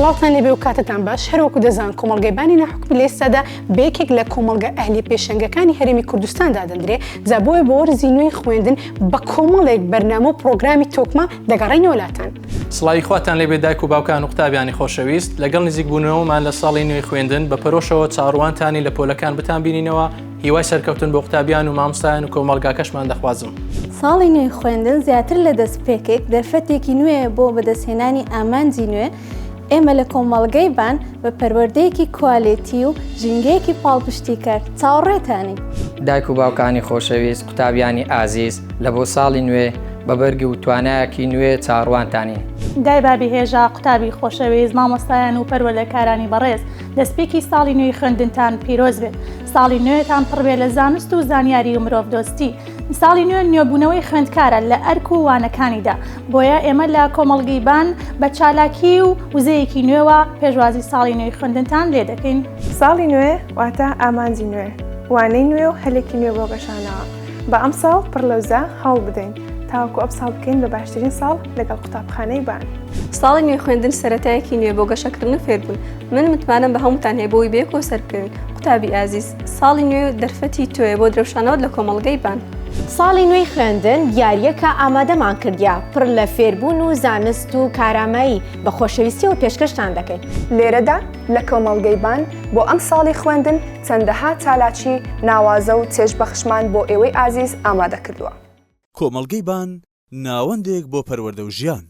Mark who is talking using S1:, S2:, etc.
S1: سڵاوتان لێبێ و کاتتان باش هەروەکو دەزان کۆمەڵگەی بانی ناحکومی لە ئێستادا بە یەکێک لە کۆمەڵگە ئەهلی پێشەنگەکانی هەرێمی کوردستان دادەندرێ جا بۆیە بۆ وەرزی نوێی خوێندن بە کۆمەڵێک بەرنامە و پرۆگرامی تۆکمە دەگەڕێینەوە لاتان.
S2: سڵاوی خواتان لێبێ دایک و باوکان و قوتابیانی خۆشەویست، لەگەڵ نزیکبوونەوەمان لە ساڵی نوێی خوێندن بە پەرۆشەوە چاوەڕوانتانین لە پۆلەکان بتانبینینەوە، هیوای سەرکەوتن بۆ قوتابیان و مامۆستایان و کۆمەڵگاکەشمان دەخوازم.
S3: ساڵی نوێی خوێندن زیاتر لە دەستپێکێک، دەرفەتێکی نوێیە بۆ بەدەستهێنانی ئامانجی نوێ، ئێمە لە کۆمەڵگەی بان بە پەروەردەیەکی کوالێتی و ژینگەیەکی پاڵپشتیکەر چاوەڕێتانین.
S4: دایک و باوکانی خۆشەویست، قوتابیانی ئازیز، لە بۆ ساڵی نوێ بە بەرگ و توانایەکی نوێ چاوەڕوانتانین.
S5: دای بابی هێژا، قوتابی خۆشەویست، مامۆستایان و پەروەردەکارانی بەڕێز، دەستپێکی ساڵی نوێی خوێندنتان پیرۆز بێت. ساڵی نوێتان پڕ بێ لە زانست و زانیاری و مرۆڤدۆستی. ساڵی نوێ نوێبوونەوەی خوێندکارە لە ئەرک و وانەکانیدا، بۆیە ئێمە لە کۆمەڵگەی بان بە چالاکی و وزەیەکی نوێوە پێشوازی ساڵی نوێی خوێندنتان لێ دەکەین.
S6: ساڵی نوێ واتە ئامانجی نوێ، وانەی نوێ و هەلێکی نوێ بۆ گەشانەوە. با ئەمساڵ پڕ لە وزە هەوڵ بدەین تاوەکو ئەمساڵ بکەین بە باشترین ساڵ لەگەڵ قوتابخانەی بان.
S7: ساڵی نوێی خوێندن سەرەتایەکی نوێ بۆ گەشەکردن و فێربوون. من متمانەم بە هەمووتان هەیە بۆی بەیەکەوە سەربکەوین. قوتابی ئازیز، ساڵی نوێ دەرفەتی تۆیە بۆ درەوشانەوەت لە کۆمەڵگەی بان.
S8: ساڵی نوێی خوێندن دیارییەکە ئامادەمان کردیە، پڕ لە فێربوون و زانست و کارامەیی، بە خۆشەویستیەوە پێشکەشتان دەکەین.
S6: لێرەدا لە کۆمەڵگەی بان بۆ ئەمساڵی خوێندن چەندەها چالاکی ناوازە و چێژبەخشمان بۆ ئێوەی ئازیز ئامادە کردووە.
S9: کۆمەڵگەی بان، ناوەندێک بۆ پەروەردە و ژیان.